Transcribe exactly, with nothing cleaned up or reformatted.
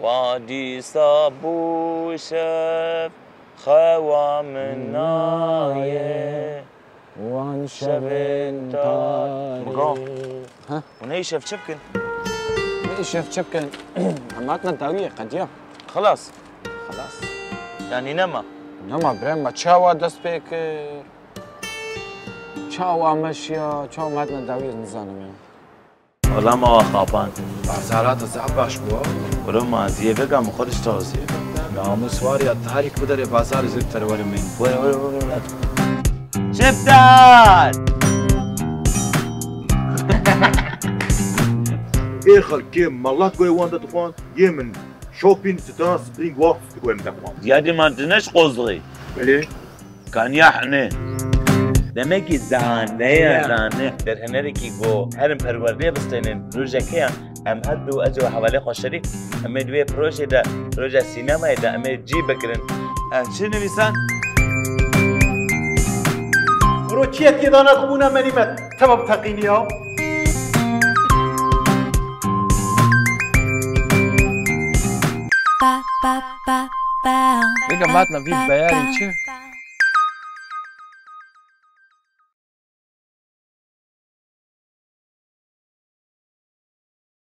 Wa dîsa bû şev, xewa min nayê. Wan şevên tarî. Mugo. Ha? Hûn ê şev çi bikin? Ê şev çi bikin? Em hatina dawiyê qediya. Xilas. Xilas. Yanî nema? Nema birem me çawa dest pê kir? Çawa meşiya? Çawa me hatina dawiyê nizanim ya. Wela me wa xapand. Bazara te zaf baş bû. Bro, ma ziyê vega min xwe dişt razî. Namus var ya, tarîk biderê bazar zirk terwere min. Were, were, were, were. Çepdar! Ê xelkê mala ku ê wan de dixwan, yê min Shopping Star Spring Waffles ku em dixwan. Yadî man dineş qozlixî. Belê. Kaniya hene. Demekî zane ye, zane. Derhenerekî go herin perwerdeyê bistênin. Rojekê ya em her du ez û hevalê xwe şerîk. Em ê di wê projê de, proje sînemayê de em ê cî bigirin. Ev çi nivîsan? Bro, çiyê tê dana dibûna menî me. Kitaba bi teqînî ya. Ba, ba, ba, ba. Vêga matna vî beyarî çi?